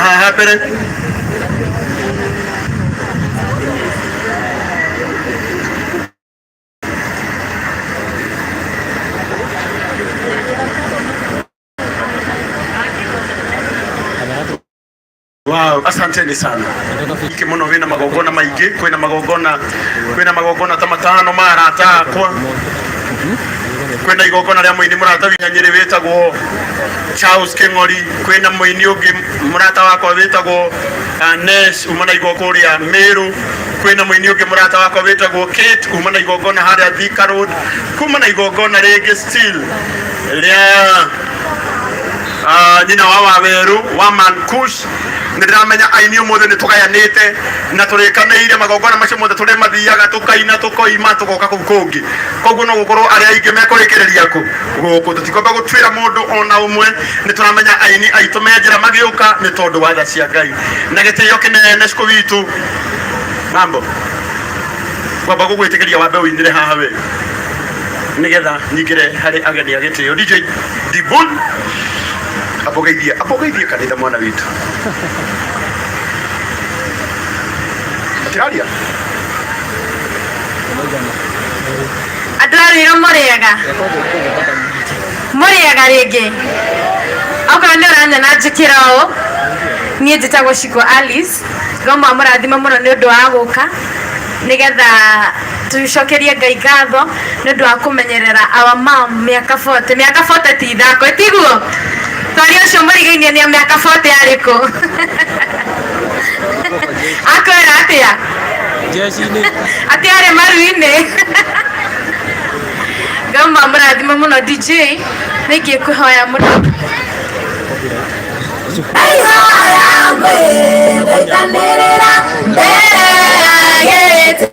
Haha mbere. Wow, asanteni sana. Iki muno wina magongona maingi, kwina magongona ta matano ma arata akwa. Kwina igongona ria muini murata winya Nyeri witagwo Charles King'ori, kwina muini ungi murata wakwa witagwo Nes uma na igongona kuria Meru, kwina muini ungi murata wakwa witagwo Kate uma na igongona haria Thika Road, kuma na igongona ringi still ria nyina wa Waweru wa Mankush. Nä ndĩramenya aini ũmũthĩ nĩ tũgayanĩte na tũrĩkanĩire magongona macio mothe tũrĩ mathiaga tũkaina tũkoima tũgoka kũu kũngĩ, koguo no gũkorwo arĩa aingĩ mekũrĩkĩrĩria kũ gũkũ. Tũtikwamba gũtuĩra mũndũ ona ũmwe. Nĩ tũramenya aini aitũ me njĩra magĩũka nĩ tondũ wa tha cia Ngai na gĩtĩo kĩnene. Cikũ witũ mambo kwamba gũgwĩtĩkĩria wambe ũinĩre haha we nigetha nyingĩre harĩ ageni a gĩtĩo. DJ Dibul abũgeithie, abũgeithie kanitha mwana witũ atiraria. Andå a Ruiru, mũrĩega, mũrĩega rĩngĩ. Okorwo nĩ ũranyona njĩkĩra ũũ, niĩ njĩtagwo Shiko Alice. Ngoma mũrathime mũno nĩ ũndũ wa gũka nĩgetha tũcokerie Ngai ngatho nĩ ũndũ wa kũmenyerera our mom mĩaka 40. Mĩaka 40 ti ithako, tiguo? Twaria ũcio mũrigainie nĩ mĩaka 40 arĩkũ akwĩra atĩa? Jeshi-inĩ. Atĩ arĩ maru-inĩ. Ngama mũrathime mũno. DJ, nĩ ingĩkũhoya mũno. Ihoya ngwĩthaitanĩrĩra mbere ya gĩtĩ.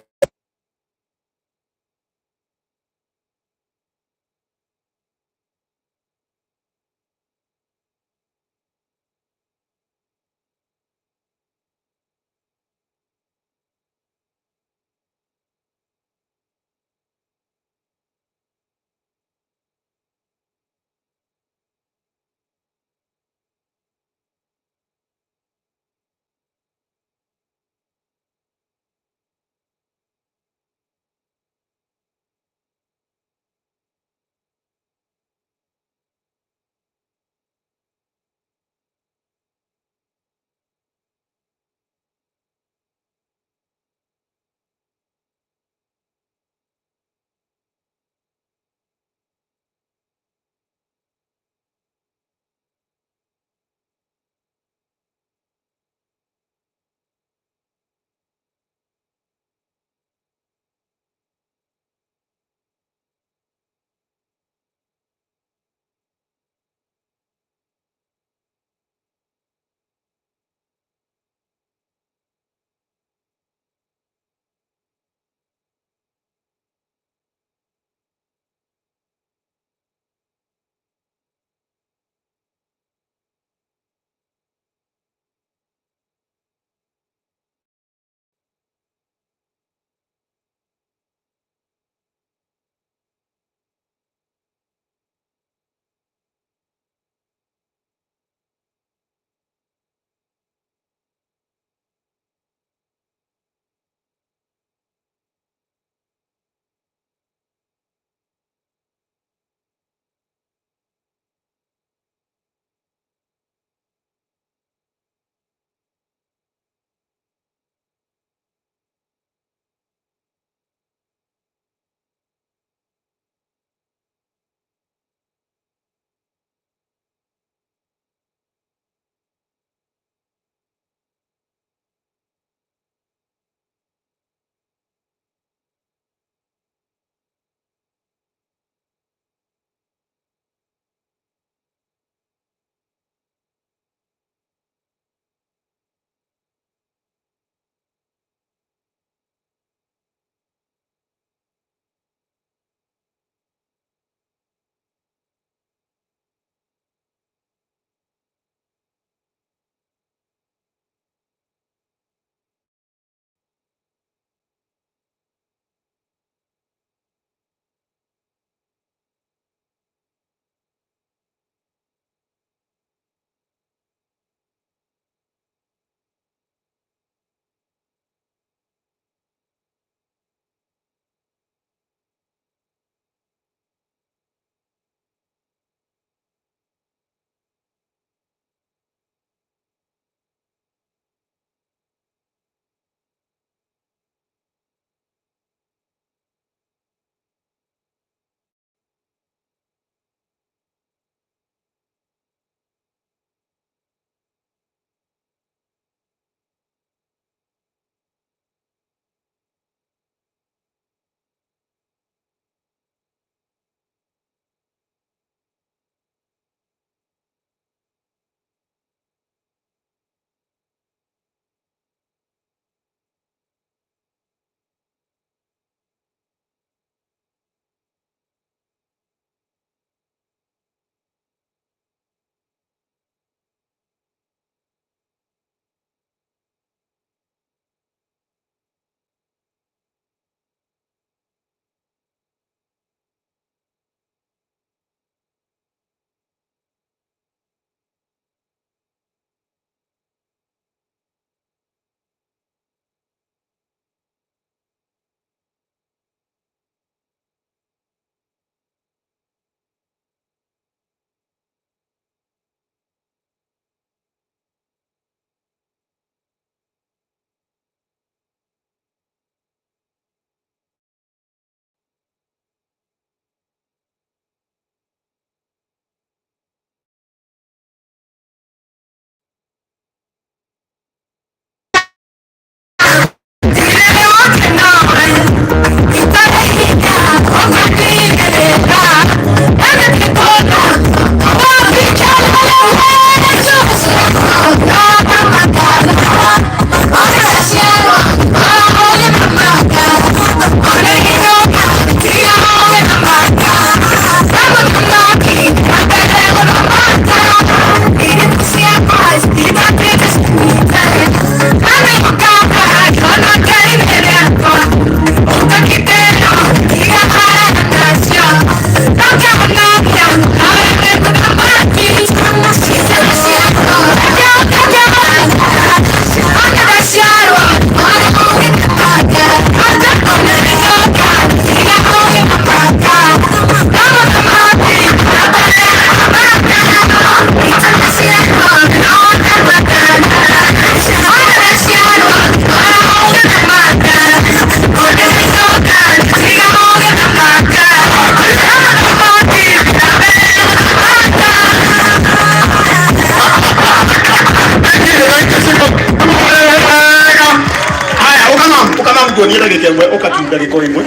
Nguonie ndagĩka ĩmwe ũkatu ndagĩka ĩmwe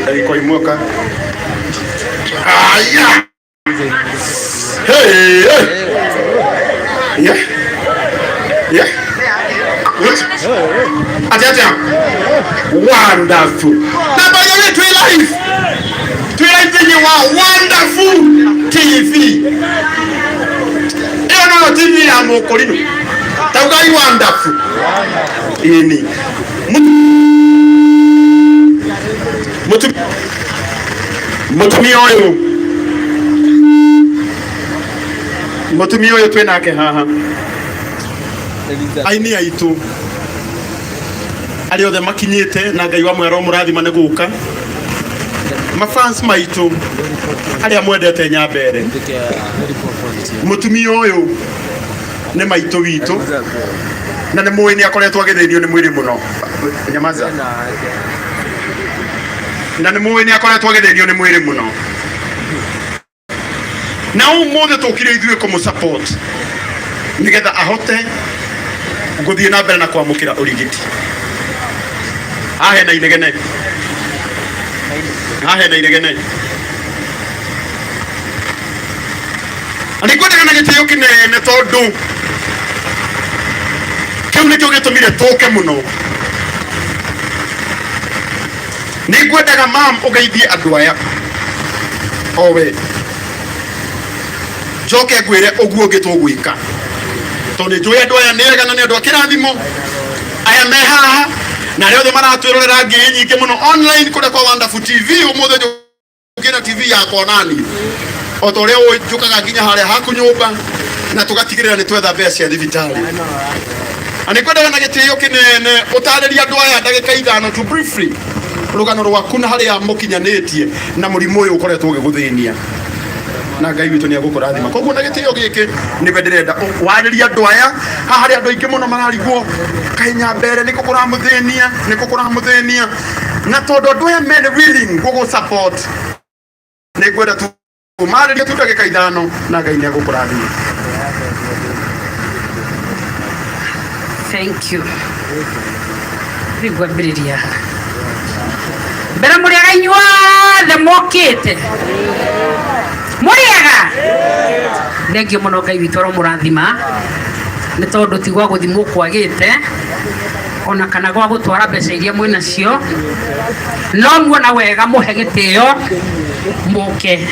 ndagĩka ĩmwe ũka aya. Hey, hey. Yeah. Yeah. Good. Atia atia. Wonderful. Na by the way, twi live. Twi live thĩinĩ wa Wonderful TV. Ĩyo noyo TV ya mũkũrinũ. Taugai wonderful. Ĩni. Mũtumia ũyũ mũtumia ũyũ twĩ nake haha aini aitũ arĩa othe makinyĩte na Ngai wa mwero mũrathima nĩ gũka mafans maitũ arĩa mwendete Nyambere mũtumia ũyũ nĩ maitũ witũ na nĩ mũĩ nĩ akoretwo agĩthĩnio nĩ mwĩrĩ mũno nyamaza na nĩ mũĩ nĩ akoretwo agĩthĩnio nĩ mwĩrĩ mũno na ũmũthĩ tũkire ithuĩ kũmũ support nĩgetha ahote gũthiĩ na mbere na kwamũkĩra ũrigiti. Haha hena inegene, haha hena inegene. Na nĩngwendaga na gĩtĩo kĩnene tondũ kĩu nĩkĩo gĩtũmire tũke mũno. Nĩngwendaga mam ũgeithie andũ aya o we njoke ngwĩre ũguo ũngĩ tũgwĩka tondũ nĩ njũĩ andũ aya nĩ ega na nĩ andũ a kĩrathimo aya me haha na arĩa othe maratwĩrorera ngiri nyingĩ mũno online kũrĩa kwa Wonderful TV. Ũmũthĩ njũkĩte na TV yakwa nani o ta ũrĩa ũĩ njũkaga nginya harĩa haku nyũmba na tũgatigĩrĩra nĩ twetha mbeca cia thibitarĩ. Na nĩ ngwendaga na gĩtĩo kĩnene ũtarĩrie andũ aya ndagĩka 5 tu briefly rũgano rwaku na harĩa mũkinyanĩtie na mũrimũ ũyũ ũkoretwo ũgĩgũthĩnia na Ngai witũ nĩ egũkũrathima. Koguo na gĩtĩo gĩkĩ nĩwe ndĩrenda warĩrie andũ aya haha harĩ andũ aingĩ mũno mararigwo kaĩ Nyambere nĩkũ kũramũthĩnia nĩkũ kũramũthĩnia na tondũ andũ aya mene willing gũgũ support nĩ ngwenda tu marĩrie tu ndagĩka 5 na Ngai nĩ egũkũrathima. Thank you. Rĩu ngwambĩrĩria haha. Mbere mũrĩega inyuothe mokĩte. Mũrĩega? Thengio mũno Ngai witũ aromũrathima nĩ tondũ ti gwa gũthimwo kwagĩte ona kana gwa gũtwara mbeca iria mwĩnacio no muona wega mũhe gĩtĩo mũke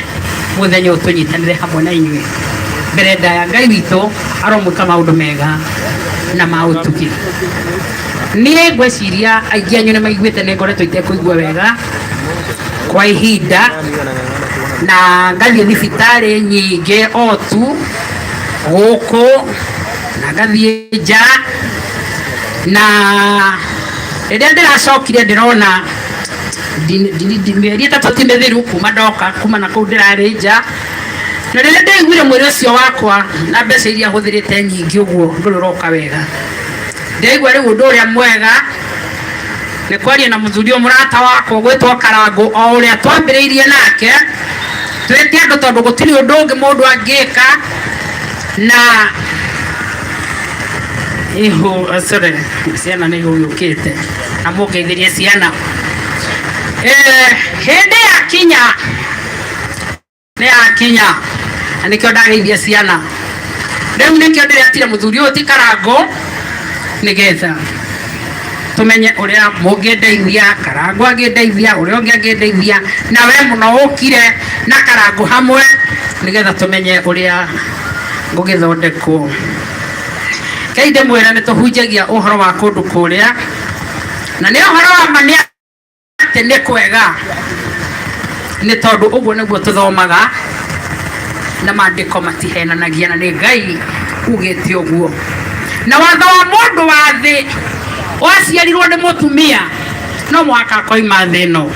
mũthenya ũyũ tũnyitanĩre hamwe na inyuĩ. Mbere ndaya Ngai witũ aromwĩka maũndũ mega na ma ũtugi. Niĩ ngwĩciria aingĩ anyu nĩ maiguĩte nĩ ngoretwo itekũigua wega kwa ihinda na ngathiĩ thibitarĩ nyingĩ o tu gũkũ na ngathiĩ nja na rĩrĩa ndĩracokire ndĩrona mĩeri 3 ti mĩthiru kuma ndoka kuma na kũu ndĩrarĩ nja na rĩrĩa ndaiguire mwĩrĩ ũcio wakwa na mbeca iria hũthĩrĩte nyingĩ ũguo ndũrĩ ũroka wega ndaigua rĩu ũndũ ũrĩa mwega nĩ kwaria na mũthuri ũyũ mũrata wakwa ũgwĩtwo Karangũ o ũrĩa twambĩrĩirie nake twĩte andũ tondũ gũtirĩ ũndũ ũngĩ mũndũ angĩka na ihu sorry ciana nĩ igũgĩũkĩte na mũngeithĩrie ciana. Hĩndĩ yakinya nĩ yakinya na nĩkĩo ndageithia ciana rĩu nĩkĩo ndĩretire mũthuri ũyũ ti Karangũ nĩgetha tumenye ũrĩa mũngĩndeithia Karangũ angĩndeithia ũrĩa ũngĩ angĩndeithia na we mũno ũkire na Karangũ hamwe nĩgetha tumenye ũrĩa ngũgĩthondekwo. Kei ndĩmwĩre nĩ tũhunjagia ũhoro wa kũndũ kũrĩa na nĩ ũhoro wa ma nĩ atĩ nĩ kwega nĩ tondũ ũguo nĩguo tũthomaga na maandĩko matihenanagia na nĩ Ngai ugĩte ũguo. Na watho wa mũndũ wa thĩ waciarirwo nĩ mũtumia no mũhaka akoima thĩ ĩno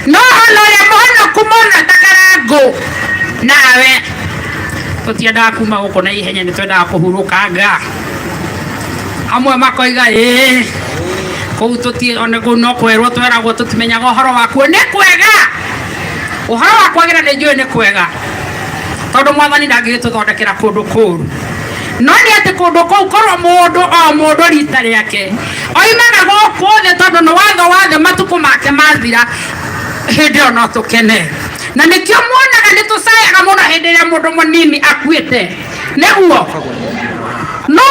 no ona ũrĩa mũhonoku mũno ta Karangũ nawe tũtiendaga kuma gũkũ na ihenya nĩ twendaga kũhurũkanga. Amwe makoiga ĩĩ kũu tũti ona kũu no kwerwo tweragwo tũtimenyaga ũhoro wakuo. Nĩ kwega ũhoro wa kwagĩra nĩ njũĩ nĩ kwega tondũ mwathani ndangĩgĩtũthondekera kũndũ kũũru. No nĩ atĩ kũndũ kũu korwo mũndũ o mũndũ rita rĩake oimaga gũkũ thĩ tondũ nĩ watho wa thĩ matukũ make mathira, hĩndĩ ĩyo no tũkene. Na nĩkĩo muonaga nĩ tũcayaga mũno hĩndĩ ĩrĩa mũndũ mũnini akuĩte, nĩguo no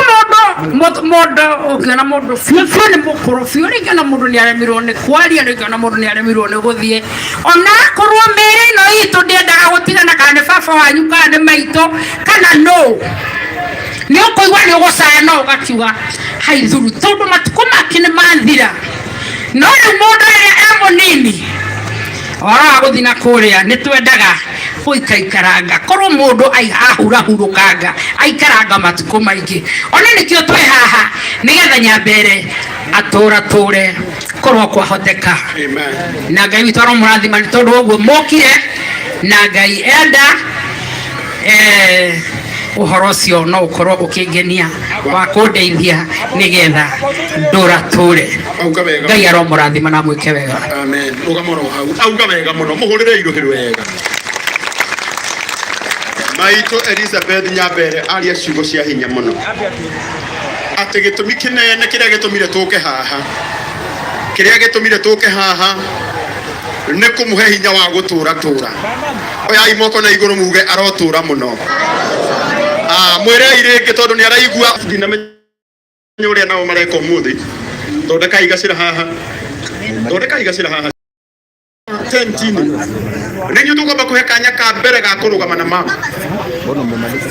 mundu mundu ukiona mundu biũ biũ nĩ mũkũrũ biũ, rĩngĩ ona mundu nĩ aremirwo nĩ kwaria, rĩngĩ ona mundu nĩ aremirwo nĩ gũthiĩ, ona akorwo mĩĩrĩ ĩno itũ ndĩendaga gũtigana, kana nĩ baba wanyu kana nĩ maitũ kana nũ, nĩ ũkũigua nĩ ũgũcaya no ũgakiuga haithuru tondũ matukũ make nĩ mathira. No rĩu mũndũ rĩrĩa e mũnini ũhoro wa gũthiĩ na kũrĩa nĩ twendaga gũikaikaranga, korwo mũndũ ahurahurũkanga aikaranga matukũ maingĩ. Ona nĩkĩo twĩ haha nĩgetha Nyambere atũratũre korwo kwahoteka. Na Ngai witũ aromũrathima nĩ tondũ ũguo mokire, na Ngai enda ũhoro ũcio no ũkorwo ũkĩngenia wa kũndeithia nĩgetha ndũratũre. Ngai aromũrathima na mwĩke wega. Amen. Rũgama oro hau. Auga wega mũno. Mũhũrĩre irũhĩ wega. Maitũ Elizabeth Nyambere aria ciugo cia hinya mũno atĩ gĩtũmi kĩnene kĩrĩa gĩtũmire tũke haha, kĩrĩa gĩtũmire tũke haha nĩ kũmũhe hinya wa gũtũra tũra. Oyai moko na igũrũ muge arotũra mũno. Mwĩrei rĩngĩ tondũ nĩ araigua ndinamenya ũrĩa nao mareka ũmũthĩ. Thondekai gacĩra haha, thondekai gacĩra haha tentini nĩ inyuĩ tũkwamba kũhe kanya ka mbere ga kũrũgama na mama. Mbona umemaliza?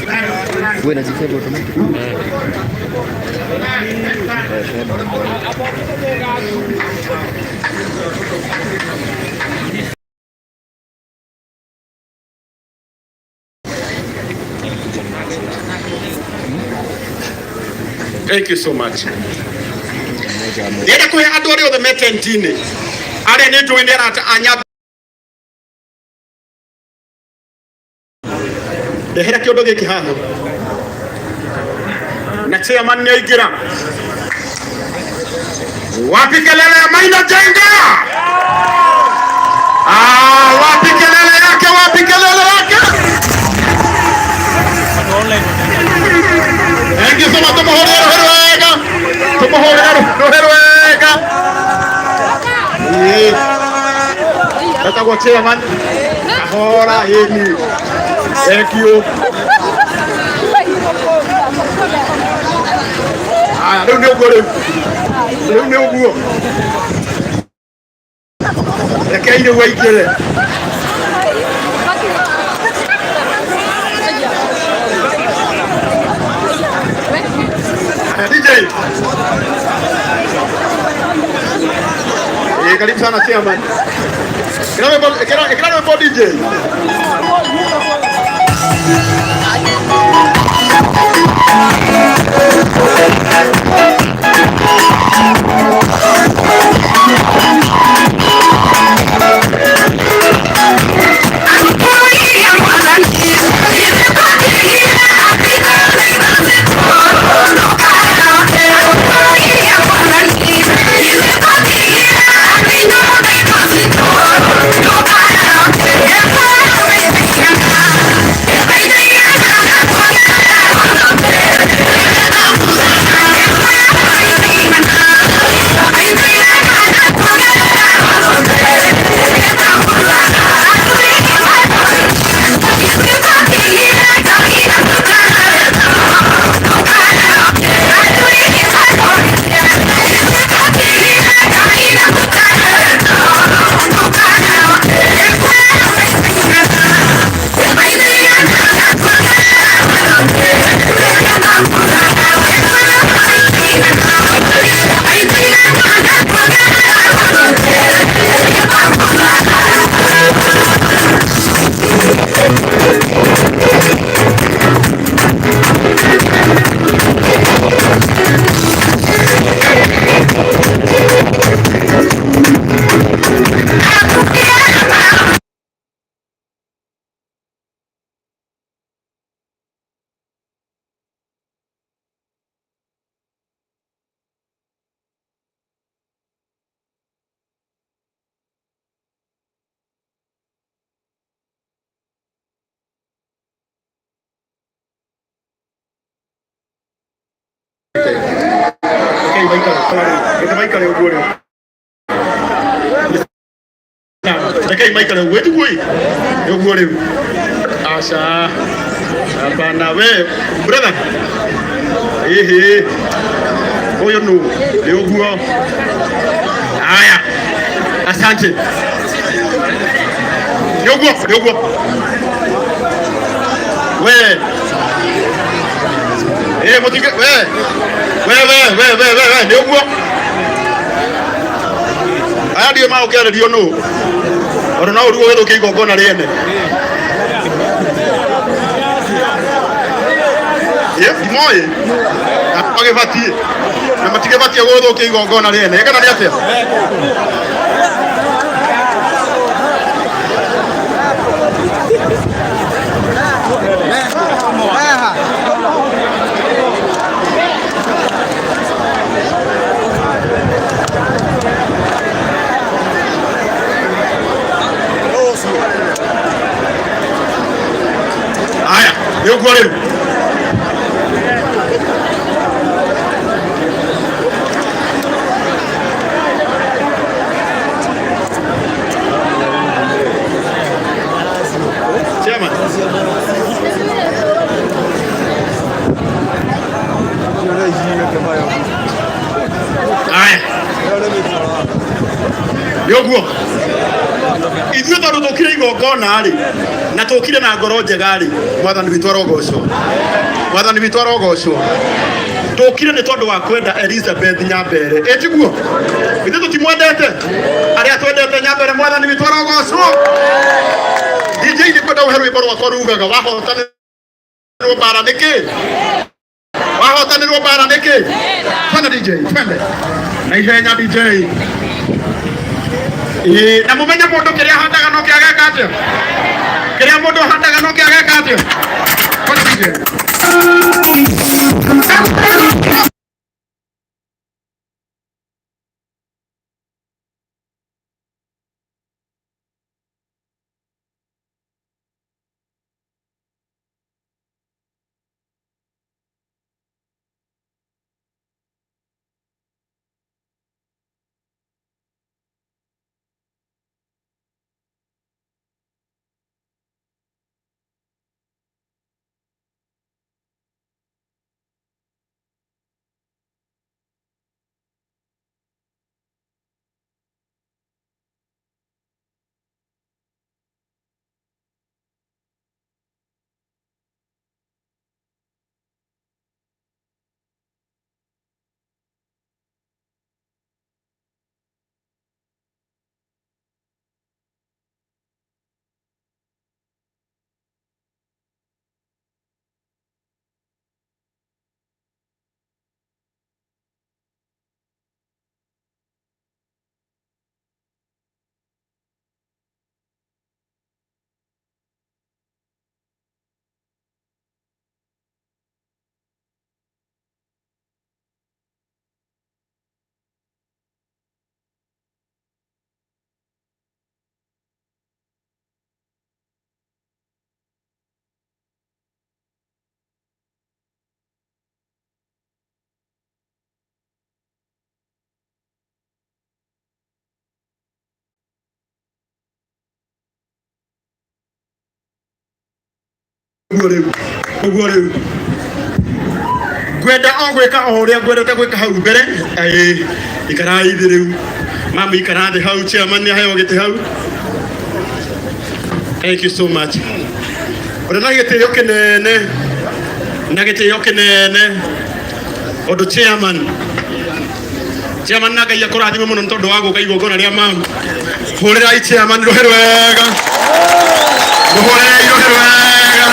Wewe unajisave automatic. Thank you so much. Ndĩrenda kũhe andũ arĩa othe me tenti-inĩ arĩa nĩ njũĩ nĩ arata a Nyambere. Ndehera kĩondo gĩkĩ haha na chairman nĩ aingĩra. Wapi kelele ya Maina Njenga? Wapi kelele yake? Wapi kelele yake? Thank you so much. Tumuhurire rũhĩ wega, tumuhurire rũhĩ wega. Etagwo chairman kahora ĩni. Thank you. Aya, rĩu nĩ ũguo, rĩu rĩu nĩ ũguo, rekei rĩu aingĩre. Aya, DJ. Karibu sana chairman. Ikira wimbo DJ. Rekei maikare, reke maikare ũguo rĩu. Rekei maikare ũguo, ĩtiguo ĩ? Ũguo rĩu. Aca. Hapana, we brother. Ĩhĩ. Ũyũ nũ? Nĩ ũguo. Haya. Asante. Nĩ ũguo, nĩ ũguo. We. Eh, mũtige, we. We, we, we, we, we, we, nĩ ũguo. Aya ndiũĩ magũkĩarĩrio nũ. Ona no ũrigwo gĩthũkia igongona rĩene. Ĩ, ndimoĩ. Na magĩbatiĩ. Na matigĩbatiĩ gũthũkia igongona rĩene. Ĩ, kana nĩ atĩa? Haya, nĩ ũguo rĩu. Chairman. Haya. Nĩ ũguo. Ithuĩ tondũ tũkire igongona rĩ na tũkire na ngoro njega rĩ, mwathani witũ arogocwo, mwathani witũ arogocwo. Tũkire nĩ tondũ wa kwenda Elizabeth Nyambere, ĩ tiguo? Ithuĩ tũtimwendete, arĩa twendete Nyambere, mwathani witũ arogocwo. DJ nĩ kwenda ũhe rwĩmbo rwakwa rugaga wahotanĩrwo mbara nĩkĩ, wahotanĩrwo mbara nĩkĩ. Twende DJ, twende na ihenya DJ. Ĩĩ, na mũmenye mũndũ kĩrĩa ahandaga no kĩo ageka atĩa, kĩrĩa mũndũ ahandaga no kĩo ageka atĩa. Twende DJ. Ũguo rĩu, ũguo rĩu ngwenda o gwĩka o ũrĩa ngwendete gwĩka hau mbere. Ĩĩ, ikarai thĩ rĩu, mami, ikara thĩ hau. Chairman nĩ aheo gĩtĩ hau. Thank you so much. Ũrĩ na gĩtĩo kĩnene, na gĩtĩo kĩnene ũndũ chairman, chairman, na Ngai akũrathime mũno nĩ tondũ wa gũka igongona rĩa mamu. Hũrĩrai chairman rũhĩ rwega, mũhũrĩrei rũhĩ rwega.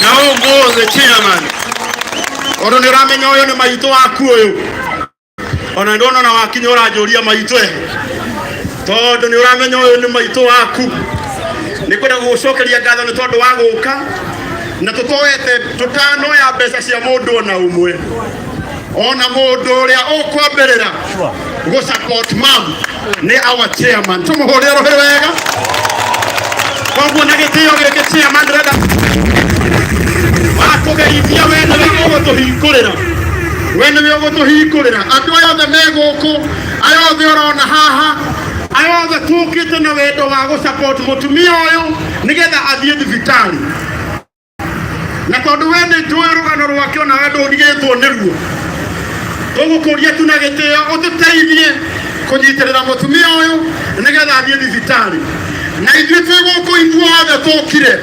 Na ũmũthĩ chairman, ũndũ nĩ ũramenya ũyũ nĩ maitũ waku ũyũ, ona ndona ona wakinya ũranjũria maitũ e, tondũ nĩ ũramenya ũyũ nĩ maitũ waku. Nĩ kwenda gũgũcokeria ngatho nĩ tondũ wa gũka na tũtoete tũtanoya mbeca cia mũndũ ona ũmwe, ona mũndũ ũrĩa ũkwambĩrĩra gũ support mam nĩ our chairman. Tũmũhũrĩre rũhĩ wega. Koguo na gĩtĩo gĩkĩ, chairman, ndĩrenda wakũgeithia we nĩwe ũgũtũhingũrĩra. We nĩwe ũgũtũhingũrĩra. Andũ aya othe me gũkũ, aya othe ũrona haha, aya othe tũkĩte na wendo wa gũ support mũtumia ũyũ nĩgetha athiĩ thibitarĩ. Na tondũ we nĩ njũĩ rũgano rwake, ona we ndũrigĩtwo nĩruo, tũgũkũria tu na gĩtĩo ũtũteithie kũnyitĩrĩra mũtumia ũyũ nĩgetha athiĩ thibitarĩ. Na ithuĩ twĩ gũkũ ithuothe tũkire,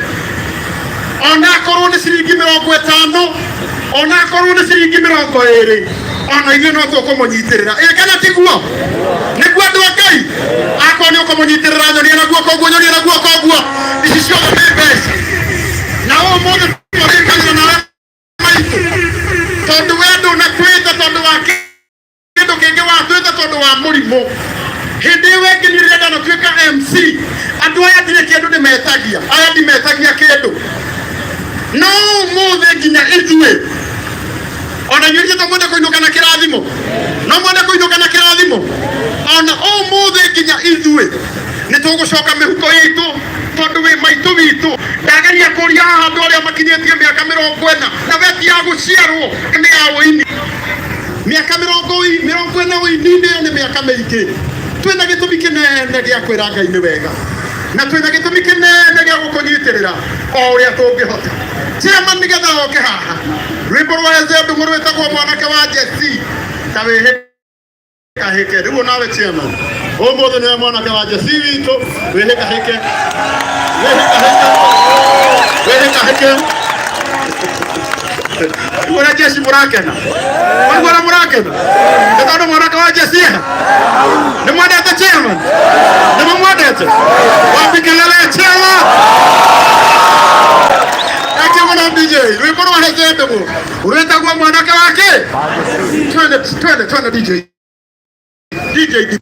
ona akorwo nĩ ciringi 50, ona akorwo nĩ ciringi 20, ona ithuĩ no tũkũmũnyitĩrĩra. Ĩ kana tiguo? Nĩguo, andũ a Ngai. Akorwo nĩ ũkũmũnyitĩrĩra, nyonia na guoko ũguo, nyonia na guoko ũguo. Ici ciothe nĩ mbeca. Na ũmũthĩ tũrĩkanĩra nawe maitũ, tondũ we ndũnatwĩte tondũ wa kĩndũ kĩngĩ, watwĩte tondũ wa mũrimũ. Hĩndĩ ĩyo ĩngĩ niĩ rĩrĩa ndanatuĩka MC, andũ aya ndirĩ kĩndũ ndĩmetagia, aya ndimetagia kĩndũ. No ũmũthĩ nginya ithuĩ, ona inyuĩ to mwende kũinũka na kĩrathimo, no mwende kũinũka na kĩrathimo. Ona ũmũthĩ nginya ithuĩ nĩ tũgũcoka mĩhuko itũ, tondũ wĩ maitũ witũ. Ndageria kũria haha andũ arĩa makinyĩtie mĩaka 40 na weti ya gũciarwo nĩ ya ũini, mĩaka 40 ũini-inĩ ĩyo nĩ mĩaka mĩingĩ. Twĩna gĩtũmi kĩnene gĩa kwĩra Ngai nĩ wega, na twĩna gĩtũmi kĩnene gĩa gũkũnyitĩrĩra o ũrĩa tũngĩhota. Chairman nĩgetha oke haha, rwĩmbo rwa Hezeo Ndung'u rwĩtagwo "Mwanake wa Jesi", ta wĩhĩkahĩke rĩu. Nawe chairman, ũmũthĩ nĩwe mwanake wa Jesi witũ. Wĩhĩkahĩke, wĩhĩkahĩke, wĩhĩkahĩke. Ũrĩa Jesi mũrakena, waigua ũrĩa mũrakena nĩ tondũ mwanake wa Jesi eha. Nĩ mwendete chairman? Nĩ mũmwendete? Wapi kelele ya chairman? Thank you mũno, DJ. Rwĩmbo rwa Hezeo Ndung'u rwĩtagwo "Mwanake wake". Twende, twende, twende, DJ, DJ.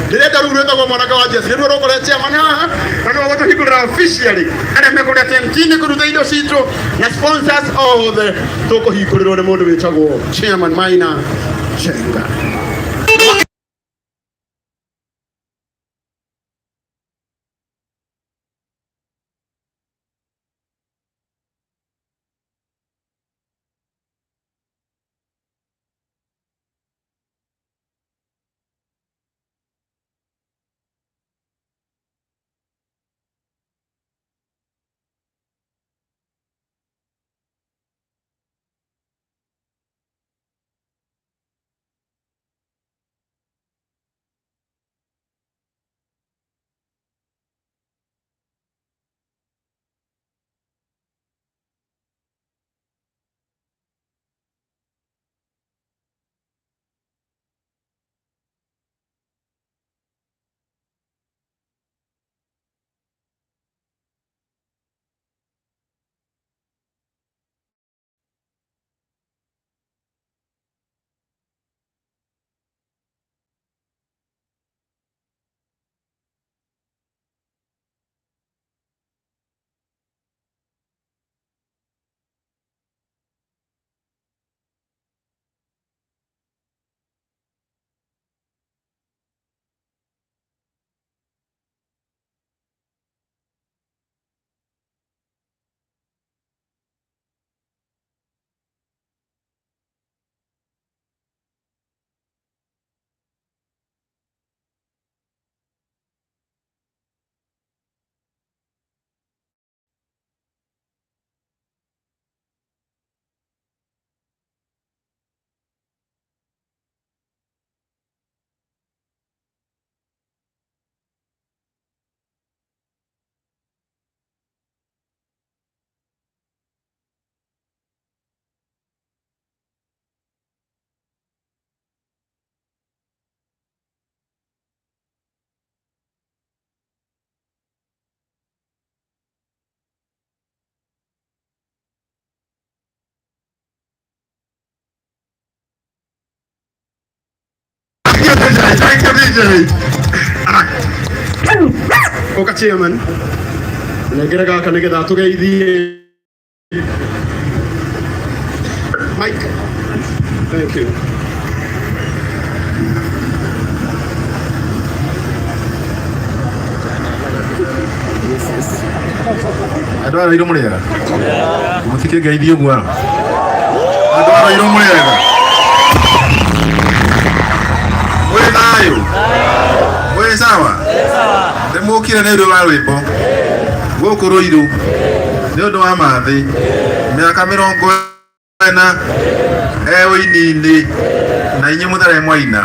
Ndĩrenda rĩu rwĩtagwo "Mwanake wa Jesi", nĩruo rũkore chairman haha, na nĩruo gũtũhingũrĩra officially. Arĩa mekũrĩa tentini kũruta indo citũ na sponsors othe, tũkũhingũrĩrwo nĩ mũndũ wĩtagwo Chairman Maina Chenga. Thank you, DJ. Oka chairman. Nengere gaka nigetha tugeithie. Mike. Thank you. Andũ a Ruiru mũrĩ ega? Mũtikĩngeithie ũguo? Andũ a Ruiru mũrĩ ega? Mwĩ thayũ? Mwĩ sawa? Nĩ mũkire nĩ ũndũ wa rwĩmbo gũkũ Ruiru nĩ ũndũ wa Mathĩ mĩaka 40 e ũini-inĩ na inyuĩ mũtarĩ mwaina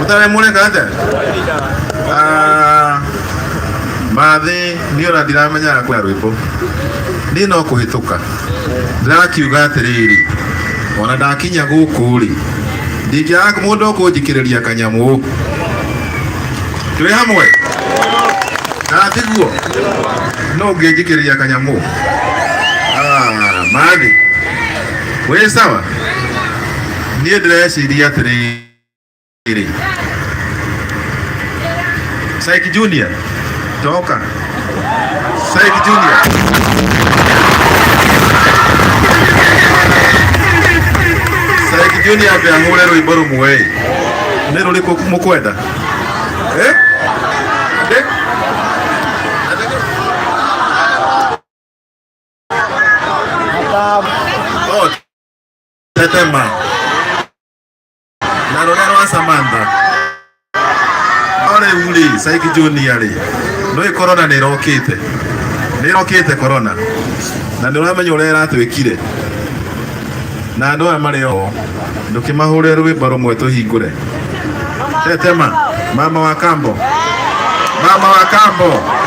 mũtarĩ mũreka atĩa? Mathĩ niĩ ona ndiramenyaga kwĩna rwĩmbo niĩ no kũhĩtũka ndĩrakiuga atĩrĩrĩ ona ndakinya gũkũ rĩ ndingĩaga mũndũ ũkũnjikĩrĩria kanyamũ twĩ hamwe na tiguo no ũngĩnjikĩrĩria kanyamũ. Mathĩ wĩ sawa? Niĩ ndĩreciria atĩrĩrĩ Syke Junior toka Syke Junior Syke Junior ambe ahũre rwĩmbo rũmwe ĩ nĩ rũrĩkũ mũkwenda eh? Oh, tetema na rũrĩa rwa Samantha no rĩu rĩ Syke Junior rĩ nĩ corona nĩ ĩrokĩte nĩ ĩrokĩte corona na nĩ ũramenya ũrĩa ĩratwĩkire na andũ aya marĩ oho ndũkĩmahũre rwĩmbo rũmwe tũhingũre tetema mama wa kambo mama wa kambo.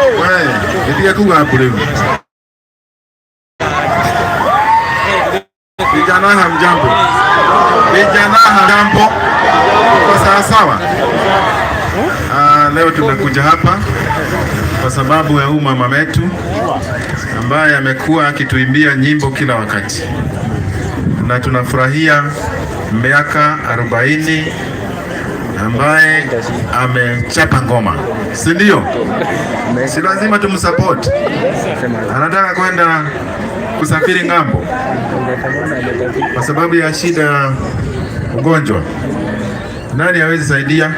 We, gĩtige kuga mbu rĩu. Vijana hamjambo. Vijana hamjambo. Kwa sawa sawa. Leo tumekuja hapa kwa sababu ya huyu mama wetu ambaye amekuwa akituimbia nyimbo kila wakati, na tunafurahia miaka 40 ambaye amechapa ngoma, si ndio? Si lazima tumsupport. Anataka kwenda kusafiri ng'ambo kwa sababu ya shida ya ugonjwa. Nani hawezi saidia?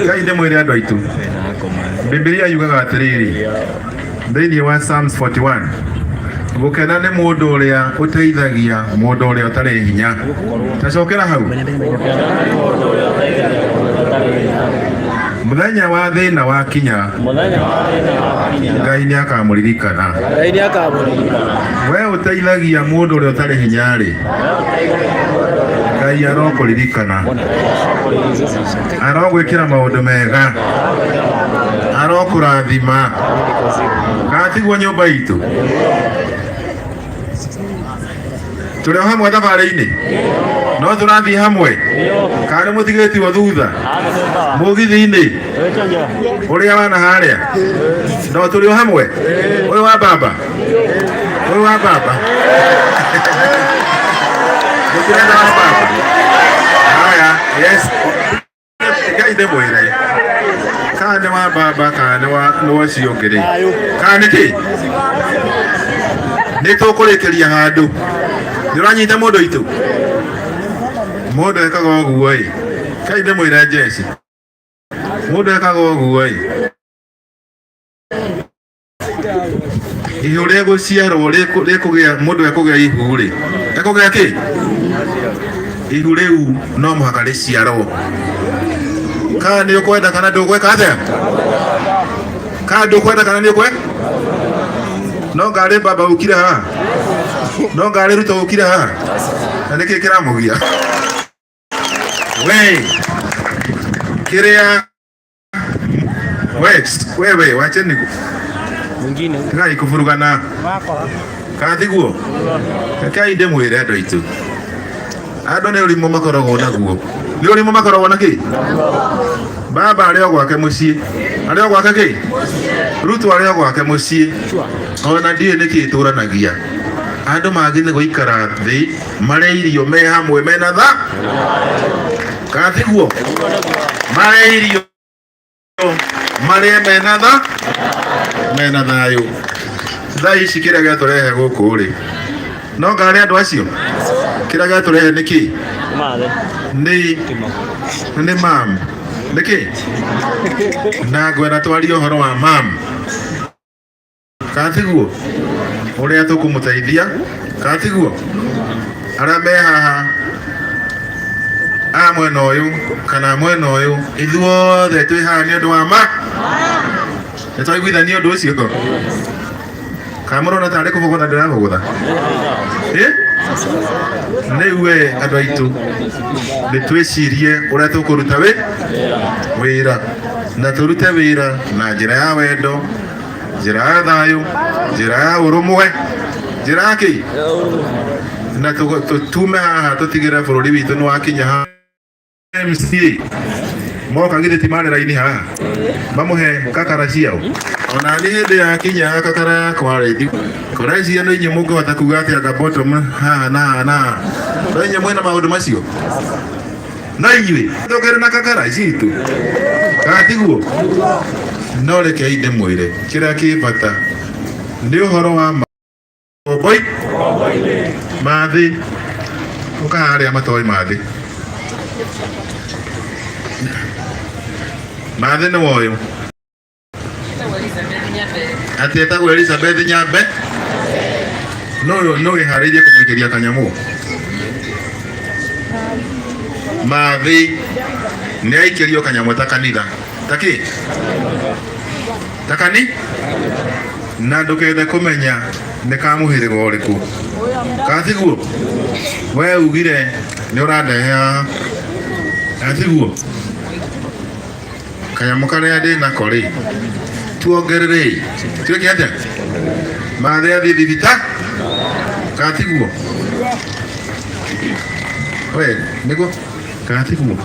Ngai nĩ mwĩre andũ aitũ. Bibilia yugaga atĩrĩrĩ thĩinĩ wa Psalms 41, gũkena nĩ mũndũ ũrĩa ũteithagia mũndũ ũrĩa ũtarĩ hinya. Tacokera hau. Mũthenya wa thĩna wakinya, Ngai nĩ akamũririkana. We ũteithagia mũndũ ũrĩa ũtarĩ hinya rĩ, Ngai arokũririkana, arogwĩkĩra maũndũ mega, arokũrathima. Kana tiguo nyũmba itũ? Tũrĩ o hamwe thabarĩ-inĩ, no tũrathiĩ hamwe kana nĩ mũtigĩtio thutha mũgithi-inĩ ũrĩa wana harĩa? No tũrĩ o hamwe, ũyũ wa baba, ũyũ wa baba, mũtirenda wa baba. Haya, yes, Ngai nĩ mwĩre kana nĩ wa baba kana nĩ wa nĩ wa ũcio ũngĩ rĩ, kana nĩ kĩ nĩ tũkũrĩkĩria handũ. Nĩ ũranyita mũndũ itũ, mũndũ ekaga ũguo ĩ, Ngai nĩ mwĩre njeci, mũndũ ekaga ũguo ĩ, ihu rĩgũciarwo rĩkũgĩa, mũndũ ekũgĩa ihu rĩ, ekũgĩa kĩ? Ihu rĩu no mũhaka rĩciarwo. Kana nĩ ũkwenda kana ndũgwĩka atĩa? Kana ndũkwenda kana nĩ ũkwe? No ngarĩ baba ũkire haha, no ngarĩ Ruto ũkire haha, na nĩkĩ kĩramũgia? We kĩrĩa we wewe wacheni tigai kũburugana, kana tiguo? Rekei ndĩmwĩre andũ aitũ, andũ nĩ ũrimũ makoragwo naguo, nĩ ũrimũ makoragwo na kĩ? Baba arĩ o gwake mũciĩ, arĩ o gwake kĩ? Ruto arĩ o gwake mũciĩ, ona ndiũĩ nĩkĩ tũranagia. Andũ magĩrĩire gũikara thĩ marĩe irio me hamwe mena tha, kana tiguo? Marĩe irio marĩe mena tha, mena thayũ. Thaa ici kĩrĩa gĩatũrehe gũkũ rĩ, no ngarĩ andũ acio, kĩrĩa gĩatũrehe nĩ kĩ? Nĩ mam, nĩ kĩ? Na ngwenda twarie ũhoro wa mam, kana tiguo? Ũrĩa tũkũmũteithia, kana tiguo? Arĩa me haha a mwena ũyũ kana mwena ũyũ, ithuothe twĩ haha nĩ ũndũ wa ma. Nĩ twaiguithania ũndũ ũcio? Kana mũrona tarĩ kũbũgũtha ndĩrabũgũtha? Rĩu we andũ aitũ nĩ twĩcirie ũrĩa tũkũruta wĩra, na tũrute wĩra na njĩra ya wendo, njĩra ya thayũ, njĩra ya ũrũmwe, njĩra ya kĩ? Na tume haha tũtigĩrĩre bũrũri witũ nĩ wakinya haha. MCA moka githĩ ti marĩ raini haha mamũhe kakara ciao. Ona nĩ hĩndĩ ya kinya kakara yakwa rĩ, kora icio nĩ inyuĩ mũngĩhota kuga atĩ anga bottom haha na haha na haha, no inyuĩ mwĩna maũndũ macio, no inyuĩ tũkĩrĩ na kakara citũ, kana tiguo? No rekei ndĩmwĩre kĩrĩa kĩ bata nĩ ũhoro wa makomboi mathĩ, ũka harĩa matoĩ mathĩ, mathĩ nĩ woyũ atĩ etagwo Elizabeth Nyambe, no wĩharĩirie kũmũikĩria kanyamũ. Mathĩ nĩ aikĩrio kanyamũ ta kanitha ta kĩ ta kani, na ndũkende kũmenya nĩ ka mũhĩrĩga ũrĩkũ, kana tiguo? We ugire nĩ ũrandehe haha, kana tiguo? Kanyamũ karĩa ndĩ nako rĩ, Tuongererei. Tuweke atia? Mathe athiĩ thibita kana tiguo? We niguo kana tiguo?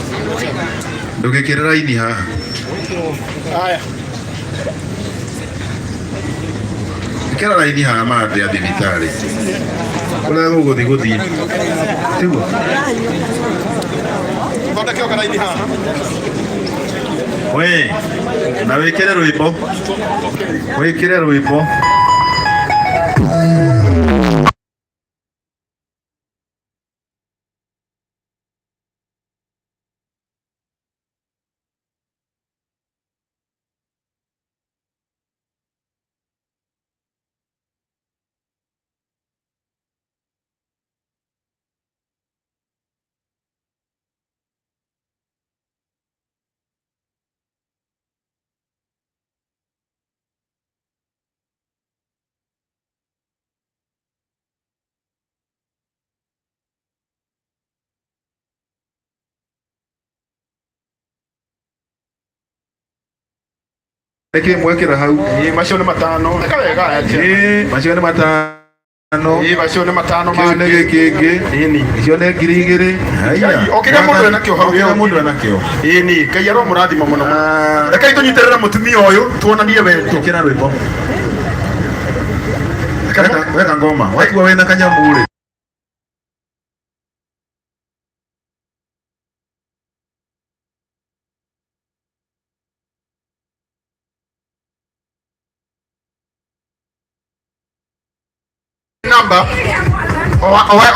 Ndũgĩkĩre raini haha. Haya. Ĩkĩra raini haha mathe athiĩ thibitarĩ. Kũrĩa gũgũthiĩ gũthiĩ. Tiguo? Thondeke o karaini haha. We na wĩkĩre rwĩmbo. Wĩkĩre rwĩmbo. Nĩkĩ mwekĩra hau? Ĩĩ macio nĩ matano. Eka wega acha. Ĩĩ macio nĩ matano. Ĩĩ macio nĩ matano Kĩu nĩ gĩkĩ kĩngĩ. Ĩni. Icio nĩ 2,000. Haiya. O kĩrĩa mũndũ enakĩo hau. O kĩrĩa mũndũ enakĩo. Ĩni, Ngai aromũrathima mũno. Rekei tũnyitĩrĩre mũtumia ũyũ tuonanie wendo. Ĩkĩra rwĩmbo. Weka ngoma. Waigua wĩna kanyamũ rĩ. Number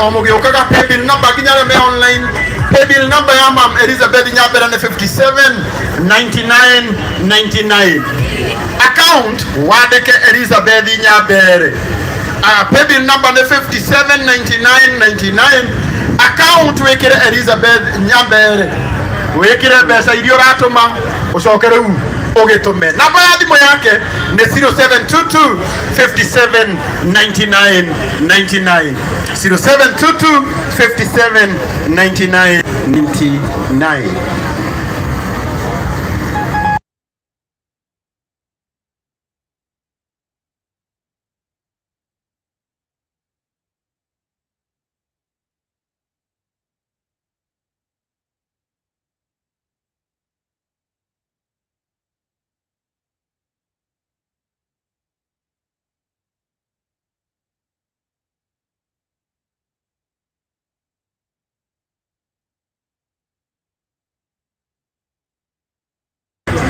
o mũgĩũkaga paybill number nginya arĩa me online paybill number ya mam Elizabeth Nyambera nĩ 57 99 99 account wandĩke Elizabeth Nyambere. Paybill number nĩ 57 99 99 account wĩkĩre Elizabeth Nyambere wĩkĩre mbeca iria ũratũma ũcoke rĩu ũgĩtũme. Namba ya thimũ yake nĩ 0722 57 99 99 0722 57 99 99.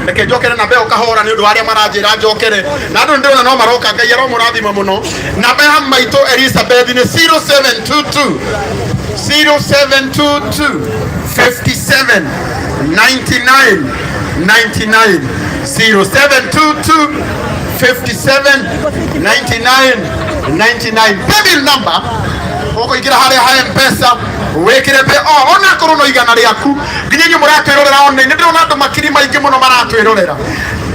Reke njokere namba ĩyo kahora nĩ ũndũ wa arĩa maranjĩra njokere na andũ nĩndĩrona no maroka. Ngai aromũrathima mũno. Namba ya maitũ Elizabeth nĩ 0722 0722 57 99 99 0722 57 99 99 paybill number ũkũingĩra harĩa ha M-Pesa wĩkĩre mbe o onakorwo no igana rĩaku nginya inyuĩ mũratwĩrorera online. Nĩ ndĩrona andũ makiri maingĩ mũno maratwĩrorera.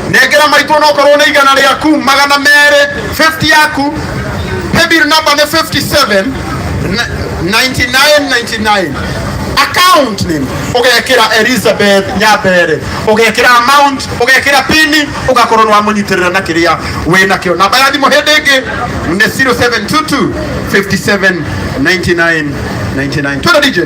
Nengera maitũ onokorwo nĩ igana rĩaku 250 yaku. Paybill number nĩ 57 99 99 account name ũgekĩra Elizabeth Nyambere, ũgekĩra amount, ũgekĩra pini, ũgakorwo nĩ wamũnyitĩrĩra na kĩrĩa wĩnakĩo. Namba ya thimũ hĩndĩ ĩngĩ nĩ 0722 57 99 99. Twende DJ.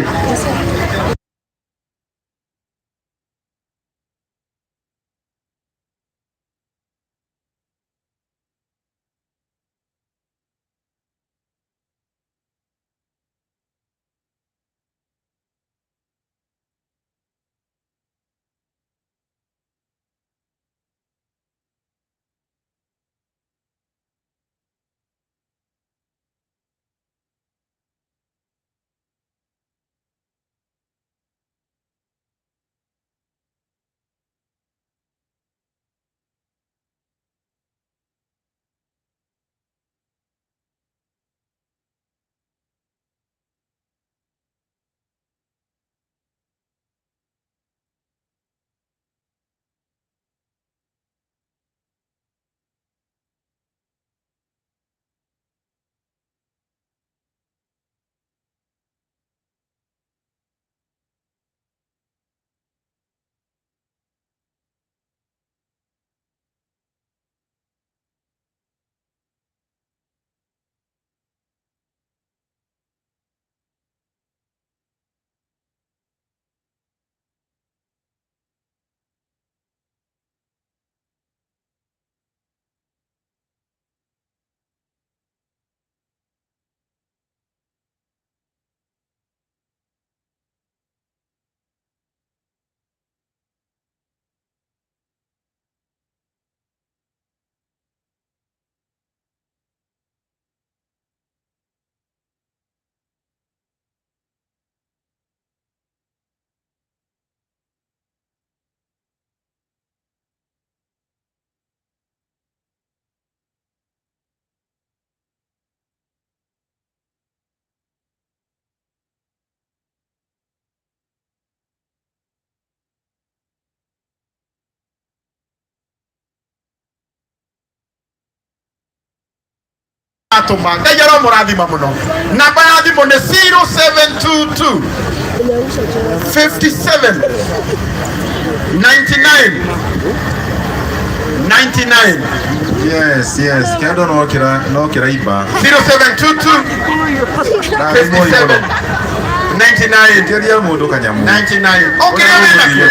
Atũma Ngai aromũrathima mũno. Namba ya thimũ nĩ 0722 57 99 99. Yes, yes, kĩandũ no kĩra no kĩraimba. 0722 57 99 Kĩria mũndũ kanyamũ. 99. Okĩrĩa wĩnakĩo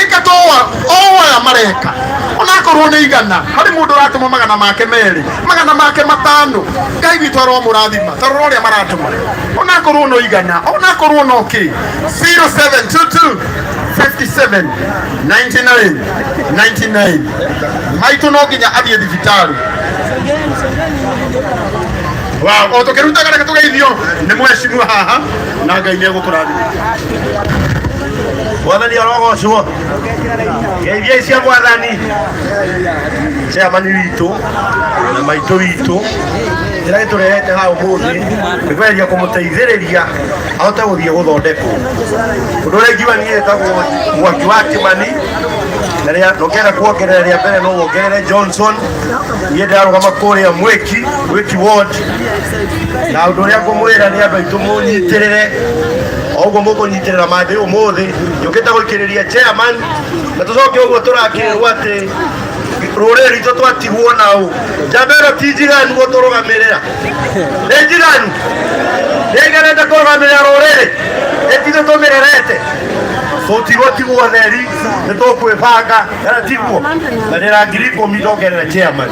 ĩka toa o aya mareka onakorwo nĩ igana harĩ mũndũ ũratũma magana make merĩ, magana make matano. Ngai witũ aromũrathima. Tarora ũrĩa maratũma, onakorwo no igana, onakorwo no kĩ. 0722 57 99 99. Maitũ no nginya athiĩ thibitarĩ. Wow, o tũkĩrutaga reke tũgeithio nĩ mwecimua haha na Ngai nĩ egũkũrathima. Mwathani arogocwo. Ngeithia cia Mwathani, chairman witũ na maitũ witũ ĩrĩa ĩtũrehete haha ũmũthĩ nĩ kũgeria kũmũteithĩrĩria ahote gũthiĩ gũthondekwo. Ũndũ ũrĩa ingiuga niĩ ĩtagwo Mwaki wa Kĩmani na rĩa ndũngĩenda kuongerera rĩa mbere no wongerere Johnson. Niĩ ndĩrarũgama kũrĩa Mwĩki Mwĩki ward, na ũndũ ũrĩa ngũmwĩra nĩ andũ aitũ mũnyitĩrĩre o ũguo mũkũnyitĩrĩra mandĩ ũmũthĩ njũkĩte gũikĩrĩria chairman, na tũcoke ũguo tũrakĩrwo atĩ rũrĩrĩ rwitũ twatigwo nao. Njamba ĩno ti njiganu gũtũrũgamĩrĩra, nĩ njiganu, nĩ iganĩte kũrũgamĩrĩra rũrĩrĩ, ĩtitũ tũmĩrerete tũtirwo tigwo theri nĩ tũkwĩbanga kana tiguo, na ndĩra 10,000 ndongerera chairman.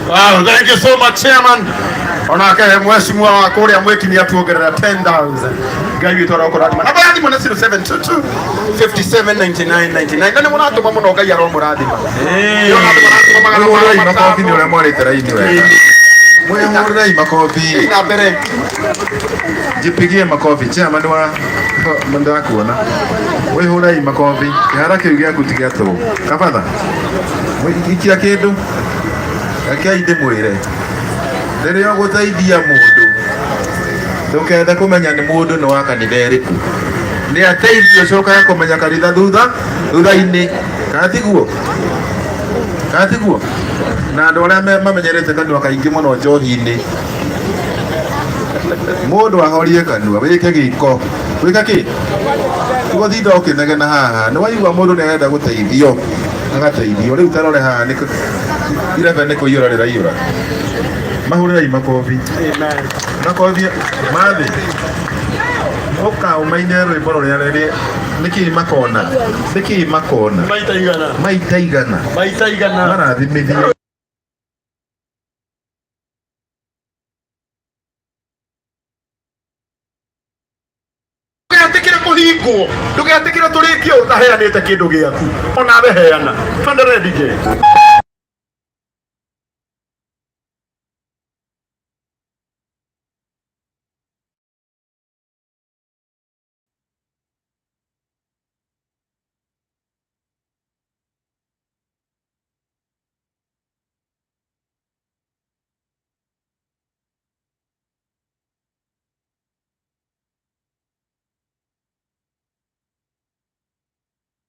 Wow, thank you so much, Chairman. Onake mheshimiwa wa kũrĩa Mwĩki nĩ atuongerera 10,000. Ngai witũ arokũrathima. Namba ya thimũ nĩ 0722 57 99 99. Na nĩ mũratũma mũno, Ngai aromũrathima. Ndĩrona andũ maratũma magana Mwĩhũrĩrei makobi nĩ matano. ũrĩa mwarĩte raini wega. Mwĩhũrĩrei makobi. Na mbere. Jipigie makobi. Chairman wa ndakuona. Mwĩhũrei makobi. Kĩhara kĩu gĩaku ti gĩa tũhũ. Kabatha. Ikia kĩndũ. Rekei ndĩmwĩre. Rĩrĩa ũgũteithia mũndũ ndũkende kũmenya nĩ mũndũ nĩ wa kanitha ĩrĩkũ. Nĩ ateithio ũcokaga kũmenya kanitha thutha thutha-inĩ. Kana tiguo? Kana tiguo? Na andũ arĩa mamenyerete kanua kaingĩ mũno njohi-inĩ, mũndũ ahorie kanua wĩke gĩko wĩke kĩ tũgũtinda ũkĩnegena haha. Nĩ waigua mũndũ nĩ arenda gũteithio agateithio. Rĩu tarore haha nĩ irebe nĩ kũiyũra rĩraiyũra. Mahũrĩrei makobi, makobi mathĩ ũka ũmaine rwĩmbo rũrĩa rĩrĩ nĩkĩ makona, nĩkĩ makona. Maita igana. Maita igana. Maita igana. Marathimithio. Ndũgetĩkĩre kũhingwo, ndũgetĩkĩre tũrĩkie ũtaheanĩte kĩndũ gĩaku. Onawe heana. Twendere DJ.